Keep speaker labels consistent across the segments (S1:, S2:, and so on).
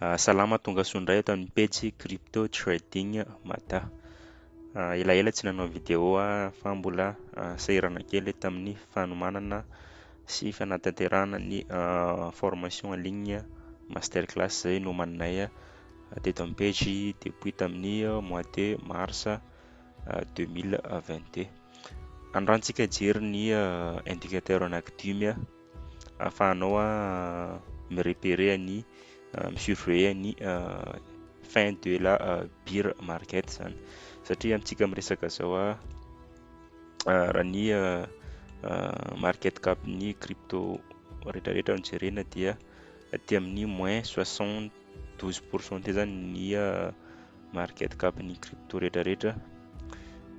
S1: Salama tongasoa indray eto amin'ny pejy Crypto Trading Mada. Elaela tsy nanao vidéo aho fa mbola sahirana kely tamin'ny fanomanana sy fanatanterahana ny formation en ligne master class izay nomaninay teto amin'ny pejy depuis tamin'ny mois de mars 2022. Androany hijery ny indicateur anankidimy ahafahanao mi-repérer ny mi-surveiller ny fin de la bear market zany, satria amintsika miresaka zao raha ny market cap ny crypto rehetrarehetra no jerena dia aty amin'ny moins 72% ty zany ny market cap ny crypto rehetrarehetra,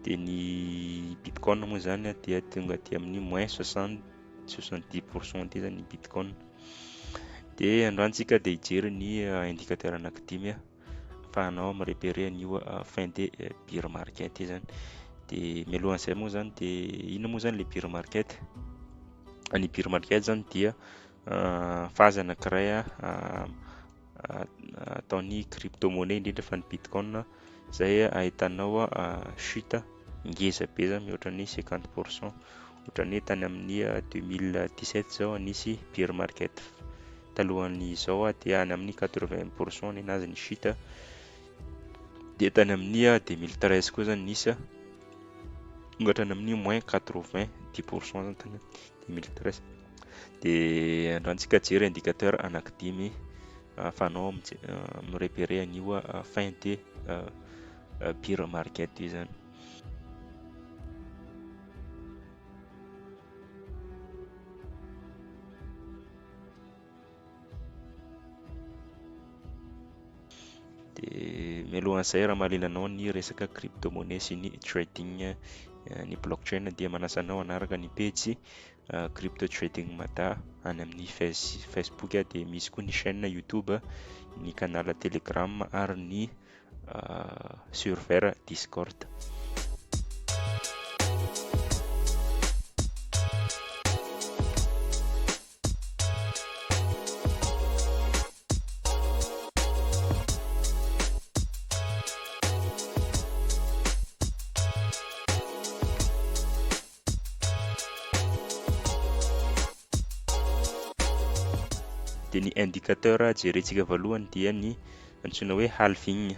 S1: de ny bitcoin moa zany dia tonga aty amin'ny moins 60 70% ty zany ny bitcoin. De androany tsika de hijery ny indicateur anankidimy ahafahanao mi-repérer an'io fin de bear market io zany. De mialohan'izay moa zany de inona moa zany le bear market? Ny bear market zany dia phase anankiray ataon'ny crypto monnaie, indrindra fa ny bitcoin, zay ahitanao chute ngeza be zany mihoatra ny 50%. Ohatran'ny hoe tany amin'ny 2017 zao nisy bear market, talohan'izao dia any amin'ny 80% ninazy ny chute, de tany amin'ny 2013 koa zany nisy tonga hatrany amin'ny moins 90% zany tany 2013. De androany tsika hijery indicateur anankidimy ahafahanao mi-repérer an'io fin de bear market io zany. De mialohan'izay, raha mahaliana anao ny resaka crypto monnaie sy ny trading ny blockchain, dia manasa anao hanaraka ny pejy Crypto Trading Mada any amin'ny Facebook, de misy koa ny chaîne YouTube, ny canal Telegram ary ny serveur Discord. De ny indicateur jerentsika voalohany dia ny antsoina hoe halving.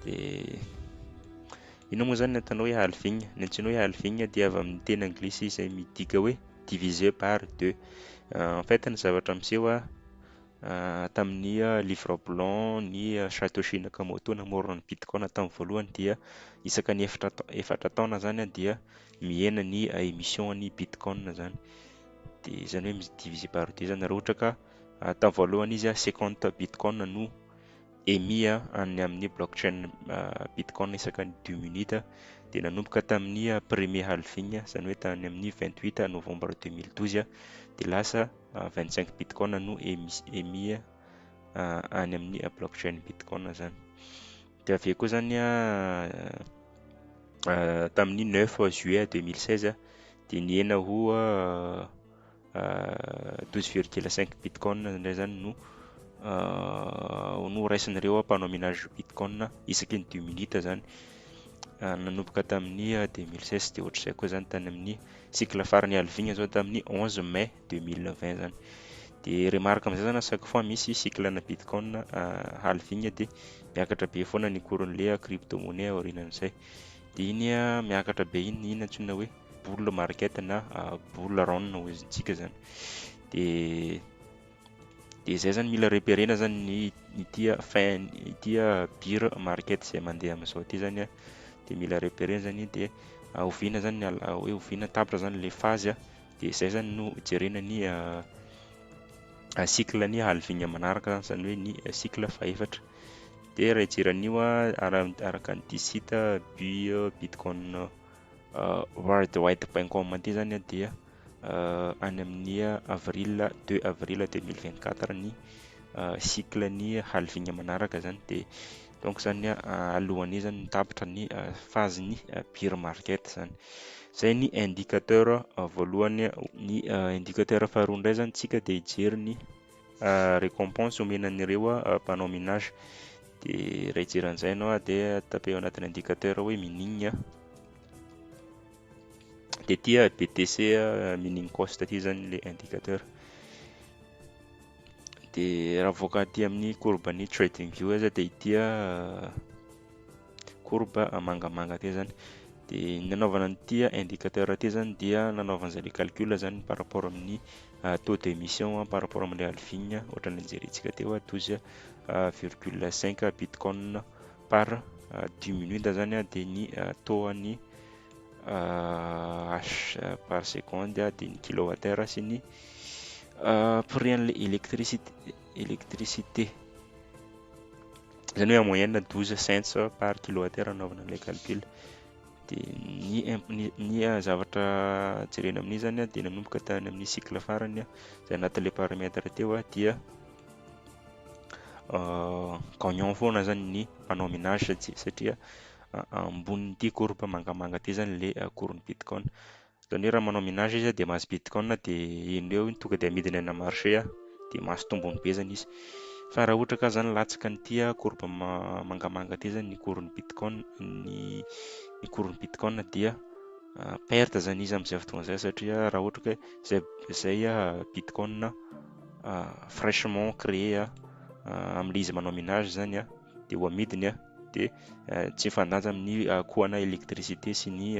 S1: De inona moa zany ny ataonao hoe halving? Ny antsoina hoe halving dia avy amin'ny teny anglisy izay midika hoe divisé par deux. En fait, ny zavatra miseho tamin'ny livre blanc ny Satoshi Nakamoto namorona ny bitcoin tamin'ny voalohany dia isaka ny efatra taona zany dia mihena ny émission ny bitcoin zany, de zany hoe misy divisé par deux zany. Raha ohatra ka tamin'ny voalohany izy 50 bitcoin no émis any amin'ny blockchain bitcoin isaka ny 2 minutes, de nanomboka tamin'ny premier halving, zany hoe tany amin'ny 28 novembre 2012, de lasa 25 bitcoin no émis any amin'ny blockchain bitcoin zany. De avy eo koa zany tamin'ny 9 juillet 2016 de nihena ho 12,5 bitcoin indray zany no raisin'ireo mpanao minage bitcoin isaky ny 2 minutes zany nanomboka tamin'ny 2016. De ohatr'izay koa zany tany amin'ny cycle farany halving zao tamin'ny 11 mai 2020 zany. De remarque am'zay zany, chaque fois misy cycle na bitcoin halving de miakatra be foana ny cours-n'le crypto monnaie aorianan'izay. De iny miakatra be iny, iny antsoina hoe bull market na bull run hoy isika zany. De zay zany mila repérena zany ny ity fin ity bear market zay mandeha am'zao ty zany de mila repérena zany, de oviana zany ny hoe oviana tapitra zany le phase de zay zany no jerena ny cycle ny halving manaraka, zany hoe ny cycle fahefatra. De raha hijery an'io araka an'ity site bitcoin worldwide.com ty zany dia any amin'ny avril 2 avril 2024 ny cycle ny halving manaraka zany. De donc zany alohan'io zany mitapitra ny phase ny bear market zany. Zay ny indicateur voalohany. Ny indicateur faharoa indray zany tsika de hijery ny Récompense omena an'ireo mpanao minage. De raha hijery an'izay ianao a de tapeo anatin'ny indicateur hoe mining, de ty a BTC mining cost ty zany le indicateur. De raha avoaka aty amin'ny courbe ny TradingView aza de ity courbe mangamanga ty zany. De ny nanaovana an'ity indicateur ty zany dia nanaovan'zare calcul zany par rapport amin'ny taux d'émission par rapport am'le halving, ohatran'ny nijerentsika teo a 12,5 bitcoin par 10 minutes zany a, de ny taux an'ny hash par seconde a, de ny kilowattheure sy ny prix an'le électricité, zany hoe en moyenne 12 cents par kilowattheure anaovana an'ilay calcul. De ny imp- ny zavatra jerena amin'iny zany a de nanomboka tany amin'ny cycle farany a zay anatin'le paramètre teo a dia gagnant foana zany ny mpanao minage satria ambonin'ity courbe mangamanga ty zany le cours-n'ny bitcoin. Zany hoe raha manao minage izy a de mahazo bitcoin, de eny eo iny tonga de amidiny any marché a de mahazo tombony be zany izy. Fa raha ohatra ka zany latsaka an'ity courbe mangamanga ty zany ny cours-n'ny bitcoin, ny cours-n'ny bitcoin, dia perte zany izy am'zay fotoana zay, satria raha ohatra ka hoe zay bitcoin fraîchement créé a am'le izy manao minage zany a de ho amidiny a de tsy mifandanja amin'ny coût ana électricité sy ny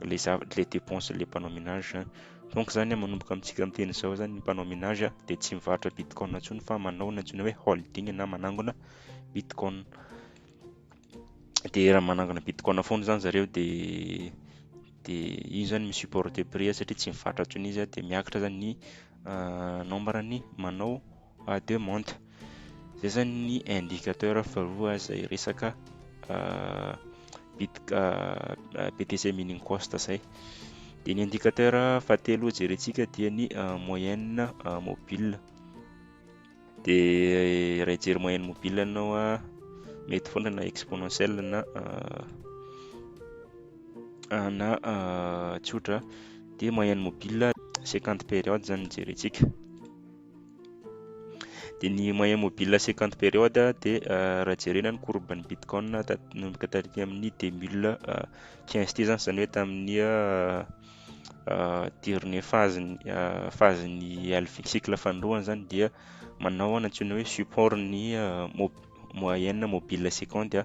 S1: le le dépense le mpanao minage zany. Donc zany a manomboka amintsika miteny zao zany, ny mpanao minage a de tsy mivarotra bitcoin intsony fa manao ny antsoina hoe holding na manangona bitcoin. De raha manangona bitcoin foana zany zareo de io zany mi-supporter prix satria tsy mivarotra intsony izy a, de miakatra zany ny nombre-ny manao demande. Zay zany ny indicateur faharoa zay resaka BTC mining cost zay. De ny indicateur fahatelo jerentsika dia ny moyenne mobile. De raha hijery moyenne mobile ianao a, mety foana na exponentielle na tsotra, de moyenne mobile 50 période zany no jerentsika. De ny moyenne mobile 50 période de raha jerena ny courbe ny bitcoin nanomboka taty amin'ny 2015 ty zany, zany hoe tamin'ny dernier phase-ny phase-n'ny halving cycle fanindroany zany, dia manao ny antsoina hoe support ny moyenne mobile 50 a,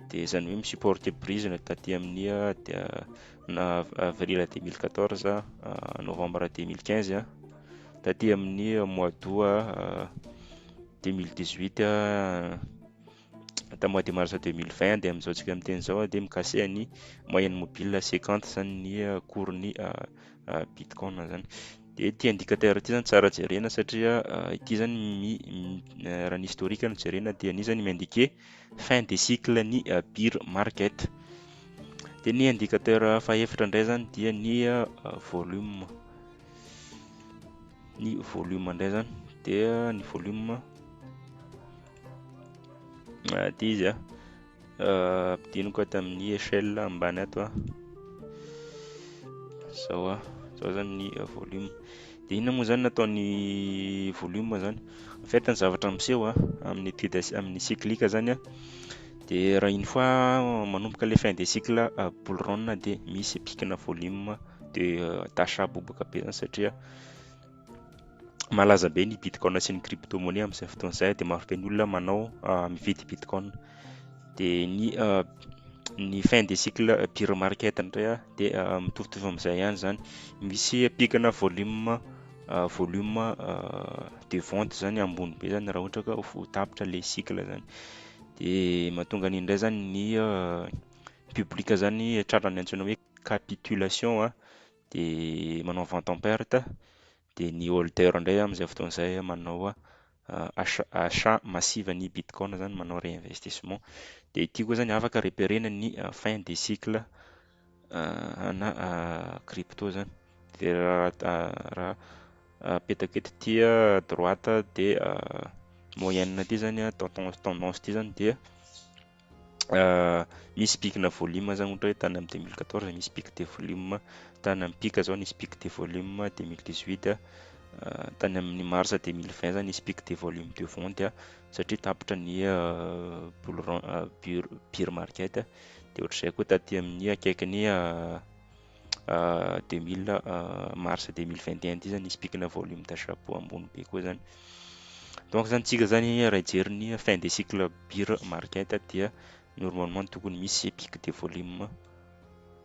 S1: de zany hoe mi-supporter prix izy taty amin'ny na avril 2014, novembre 2015 a, taty amin'ny mois d'août 2018, ta mois de mars 2020, de am'zao tsika miteny zao a de mi-casser ny moyenne mobile 50 zany ny cours-n'ny bitcoin zany. De ty indicateur ty zany tsara jerena satria ity zany raha ny historique no jerena dia anisany mi-indiquer fin de cycle ny bear market. De ny indicateur fahefatra indray zany dia ny volume. Ny volume indray zany dia ny volume ty izy a ampidiniko ato amin'ny échelle ambany ato a, zao a, zao zany ny volume. De inona moa zany nataon'ny volume zany? En fait, ny zavatra miseho a amin'ny étude amin'ny cyclique zany a, de raha une fois manomboka le fin de cycle bull run de misy pic-na volume de d'achat bobaka be zany, satria malaza be ny bitcoin sy ny crypto monnaie am'zay fotoana zay, de marobe ny olona manao mividy bitcoin. De ny fin de cycle bear market indray a de mitovitovy am'zay ihany zany, misy pic-na volume de vente zany ambony be zany raha ohatra ka ho tapitra le cycle zany. De mahatonga an'iny indray zany ny public zany tratran'ny antsoina hoe capitulation a, de manao vente en perte, de ny holder indray am'zay fotoana zay manao achat massive ny bitcoin zany, manao réinvestissement. De ity koa zany afaka repérena ny fin de cycle ana crypto zany. De raha apetaka eto ty a droite de moyenne ty zany a, tendance ty zany dia misy pic-na volume zany, ohatra hoe tany amin'ny 2014 nisy pic de volume, tany amin'ny pic zao nisy pic de volume 2018. Tany amin'ny mars 2020 zany nisy pic de volume de vente a satria tapitra ny bull run, bear market. De ohatr'izay koa taty amin'ny akaikin'ny 2000, mars 2021 ty zany nisy pic-na volume d'achat ambony be koa zany. Donc zany tsika zany raha hijery ny fin de cycle bear market dia normalement tokony misy pic de volume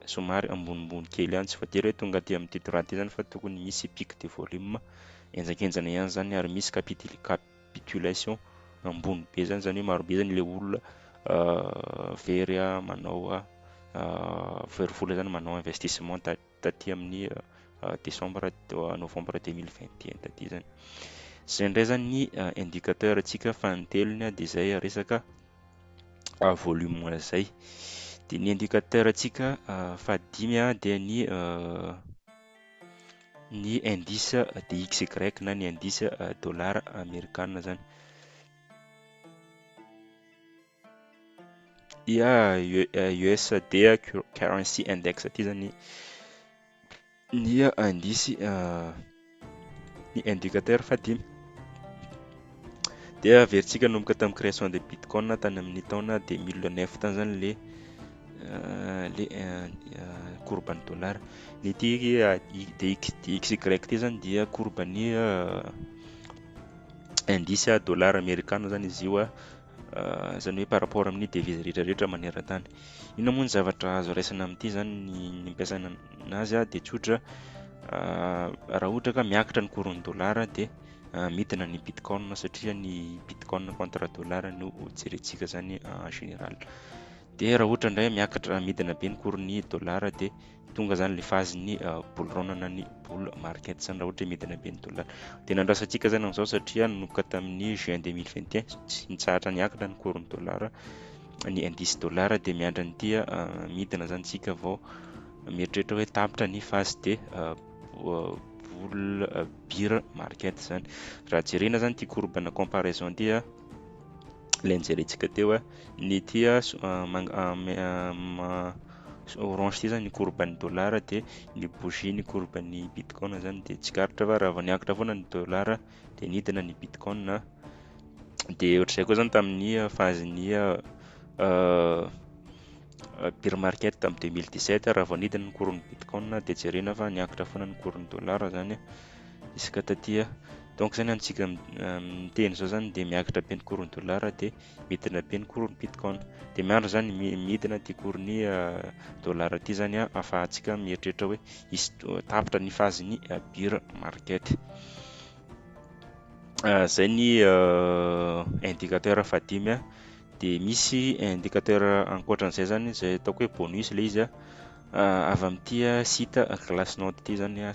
S1: somary ambonimbony kely ihany, tsy voatery hoe tonga aty amin'ity droite ty zany fa tokony misy pic de volume henjakenjana ihany zany ary misy capitulation ambony be zany, zany hoe marobe zany le olona very a manao very vola zany manao investissement taty amin'ny décembre, novembre 2021 taty zany. Zay indray zany ny indicateur antsika fanintelony a de zay resaka volume zay. De ny indicateur antsika fahadimy a dia ny indice DXY na ny indice dollar amerikana zany. Ia, USD currency index ty zany ny indice, ny indicateur fahadimy. De averintsika nanomboka tamin'ny création de bitcoin tany amin'ny taona 2009 tany zany le courbe ny dollar. Ny ity DXY ty zany dia courbe ny indice dollar amerikana zany izy io a, zany hoe par rapport amin'ny devise rehetrarehetra maneran-tany. Inona moa ny zavatra azo raisina amin'ity zany ny ampiasana anazy a de tsotra, raha ohatra ka miakatra ny cours ny dollar de midina ny bitcoin satria ny bitcoin contre dollar no jerentsika zany en général. De raha ohatra indray miakatra midina be ny cours ny dollar de tonga zany le phase ny bull run na ny bull market zany raha ohatra hoe midina be ny dollar. De nandrasantsika zany amin'izao satria nanomboka tamin'ny juin 2021 tsy nitsahatra niakatra ny cours ny dollar, ny indice dollar, de miandry an'ity midina zany tsika vao mieritreritra hoe tapitra ny phase de bull bear market zany. Raha jerena zany ty courbe na comparaison ty a, le nijerentsika teo a, ny ty a orange ty zany ny courbe ny dollar de ny bougie ny courbe ny bitcoin zany, de tsikaritra fa raha vao niakatra foana ny dollar de nidina ny bitcoin. De ohatr'izay koa zany tamin'ny phase ny bear market tamin'ny 2017, raha vao nidina ny cours ny bitcoin de jerena fa niakatra foana ny cours ny dollar zany isaka taty a. Donc zany antsika miteny zao zany de miakatra be ny cours ny dollar de midina be ny cours ny bitcoin, de miandry zany midina ty cours ny dollar ty zany a ahafahantsika mieritreritra hoe hisy tapitra ny phase ny bear market. Zay ny indicateur fahadimy a. De misy indicateur ankoatran'izay zany zay ataoko hoe bonus le izy a, avy amin'ity site Glassnode ty zany a,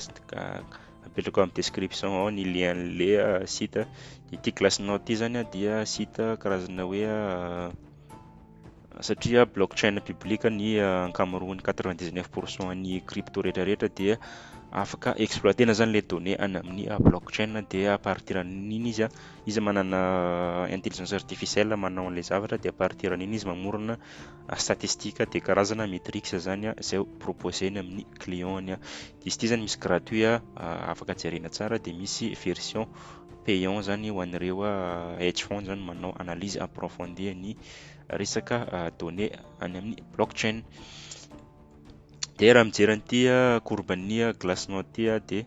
S1: apetrako amin'ny description ao ny lien an'le site. Ity Glassnode ty zany a dia site karazana hoe satria blockchain public ny ankamaroan'ny 99% ny crypto rehetrarehetra dia afaka exploitena zany le données any amin'ny blockchain, de à partir an'iny izy a, izy manana intelligence artificielle manao an'le zavatra, de à partir an'iny izy mamorona statistique de karazana métriques zany a zay proposeny amin'ny client-ny a. De izy ity zany misy gratuit a afaka jerena tsara, de misy version payant zany ho an'ireo hedge fund zany manao analyse approfondie ny resaka données any amin'ny blockchain. De raha mijery an'ity courbe ny Glassnode ty a de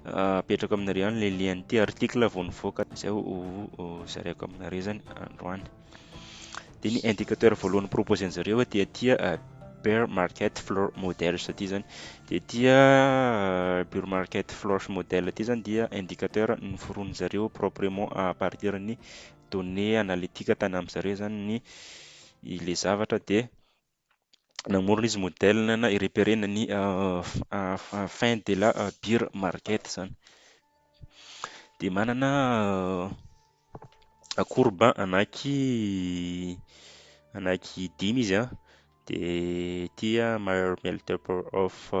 S1: apetrako aminareo any le lien an'ity article vao nivoaka zay ho zaraiko aminareo zany androany. De ny indicateur voalohany proposen'zareo dia ty bear market floor models ty zany. De ty bear market floor model ty zany dia indicateur noforonin-jareo proprement à partir ny données analytique tany am'zareo zany ny le zavatra, de namorona izy modèle na i-repérena ny fin de la bear market zany. De manana courbe anaky dimy izy a, de ty a Mayer multiple of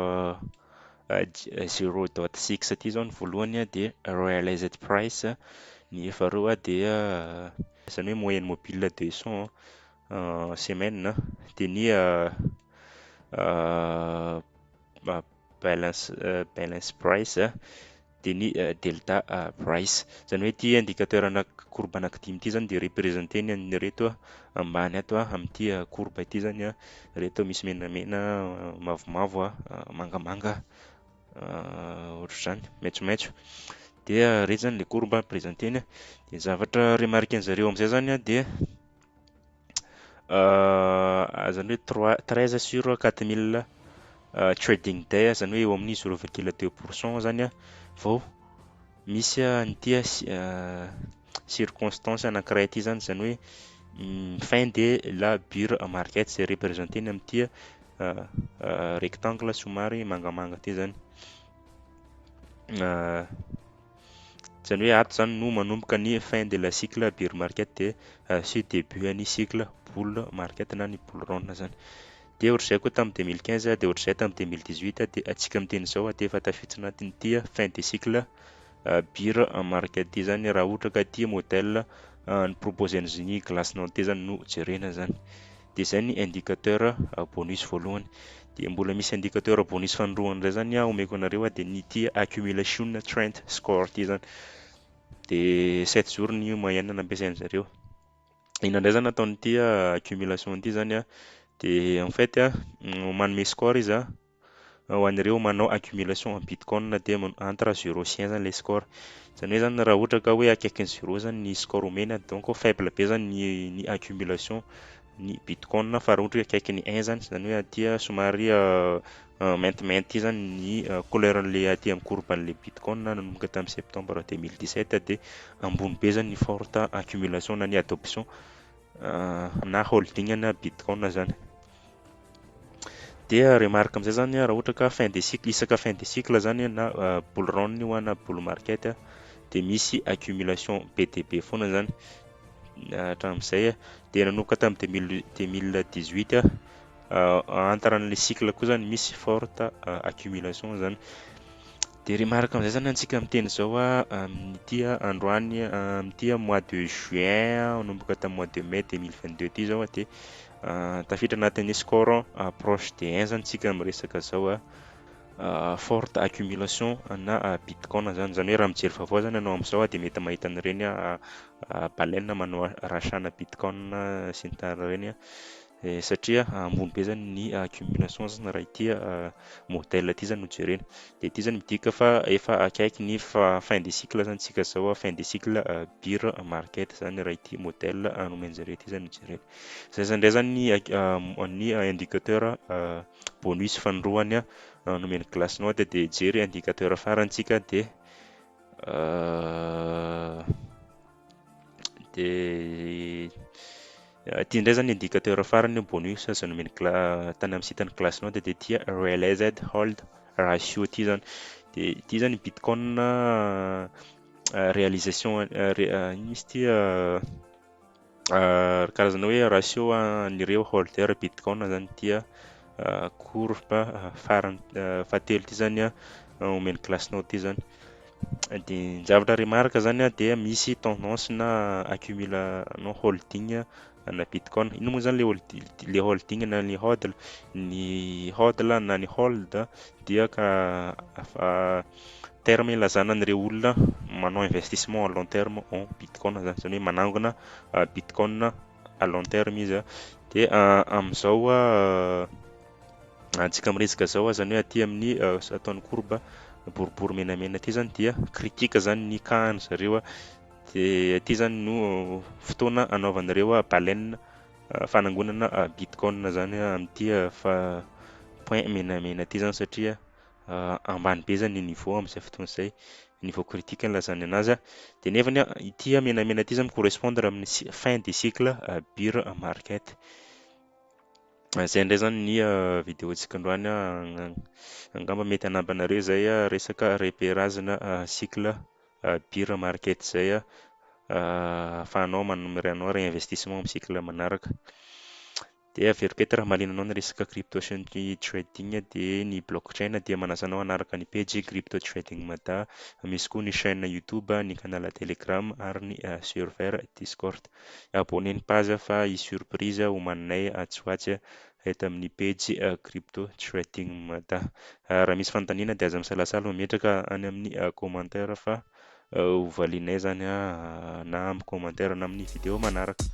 S1: 0.6 ty zao ny voalohany a, de realized price, ny faharoa dia zany hoe moyenne mobile 200 semaine, de ny balance price, de de ny delta price. Zany hoe ty indicateur anaky courbe anankidimy ity zany de représenteny an'ireto ambany ato amin'ity courbe ity zany a, reto misy menamena, mavomavo a, mangamanga, ohatr'izany, maitsomaitso. Dia reto zany le courbe présenteny a, de zavatra remarquen'zareo am'zay zany a de zany hoe trois 13 sur 4 000 trading day, zany hoe eo amin'ny 0,2 % zany a vao misy an'ity a circonstance anankiray ity zany, zany hoe fin de la bear market zay représenteny amin'ity rectangle somary mangamanga ty zany. Zany hoe ato zany no manomboka ny fin de la cycle bear market de sy début an'ny cycle bull market na ny bull run zany. De ohatr'izay koa tamin'ny 2015, de ohatr'izay tamin'ny 2018, de antsika miteny zao de efa tafiditra anatin'ity fin de cycle bear market ty zany raha ohatra ka ty modèle noproposen'ny Glassnode ty zany no jerena zany. De zay ny indicateur bonus voalohany. De mbola misy indicateur bonus faharoa indray zany a omeko anareo a de ny ity accumulation trend score ty zany. De 7 jours ny moyenne nampiasain'zareo. Inona indray zany ataon'ity accumulation ty zany a? De en fait a manome score izy a ho an'ireo manao accumulation en bitcoin de entre zéro sy un zany le score. Zany hoe zany raha ohatra ka hoe akaikin'ny zéro zany ny score omena, donc faible be zany ny accumulation ny bitcoin, fa raha ohatra hoe akaikin'ny un zany, zany hoe aty somary maintimainty zany ny couleur an'le aty am'courbe an'le bitcoin nanomboka tamin'ny septembre 2017, de ambony be zany ny forte accumulation na ny adoption na holding na bitcoin zany. Dia remarque am'zay zany a, raha ohatra ka fin de cycle, isaka fin de cycle zany na bull run io a na bull market a, de misy accumulation be dia be foana zany hatramin'izay a. De nanomboka tamin'ny 2018 a, entre an'le cycle koa zany misy forte accumulation zany. De remarque am'zay zany antsika miteny zao a amin'ity androany, amin'ity mois de juin, nanomboka tamin'ny mois de mai 2022 ty zao a, de tafiditra anatin'ny score proche de un zany tsika miresaka zao a, forte accumulation ana bitcoin zany. Zany hoe raha mijery vaovao zany ianao am'zao a de mety mahita an'ireny baleine manao rachat-na bitcoin sy ny tariny ireny a, satria ambony be zany ny accumulation zany raha ity modèle ty zany no jerena. De ity zany midika fa efa akaiky ny fin de cycle zany tsika zao a, fin de cycle bear market zany raha ity modèle nomen'jareo ty zany no jerena. Zay zany ndray zany ny indicateur bonus fanindroany a nomen'ny Glassnode. De jery indicateur farany tsika, de ty indray zany indicateur farany bonus zay nomen'ny tany amin'ny site-n'ny Glassnode, de ty realized hold ratio ty zany. De ity zany bitcoin réalisation ino izy ty, karazana hoe ratio an'ireo holder bitcoin zany ty a courbe farany fahatelo ty zany a omen'ny Glassnode ty zany. De ny zavatra remarque zany a de misy tendance na accumula non holding ana bitcoin. Ino moa zany le holding na ny hodl? Ny hodl na ny hold dia ka terme ilazana an'ireo olona manao investissement à long terme en bitcoin zany, zany hoe manangona bitcoin à long terme izy a. De am'zao antsika miresaka zao a, zany hoe aty amin'ny ataon'ny courbe boribory menamena ty zany dia critique zany ny cas-ny zareo a, de aty zany no fotoana anaovanareo baleine fanangonana bitcoin zany amin'ity fa point menamena ty zany, satria ambany be zany ny niveau am'zay fotoana zay, niveau critique nilazany anazy a. De nefany a ity menamena ty zany mi-correspondre amin'ny fin de cycle bear market. Zay indray zany ny vidéo-ntsika androany a, angamba mety hanampy anareo zay a resaka repérage-na cycle bear market zay a, ahafahanao manao réinvestissement am'cycle manaraka. De averiko eto, raha mahaliana anao ny resaka crypto sy ny trading de ny blockchain, dia manasa anao hanaraka ny page Crypto Trading Mada, misy koa ny chaîne YouTube, ny canal Telegram ary ny serveur Discord. Abonner ny page fa hisy surprise homaninay atsy ho atsy eto amin'ny page Crypto Trading Mada. Raha misy fanontaniana dia aza misalasala mametraka any amin'ny commentaire fa hovalianay zany a, na amin'ny commentaire na amin'ny vidéo manaraka.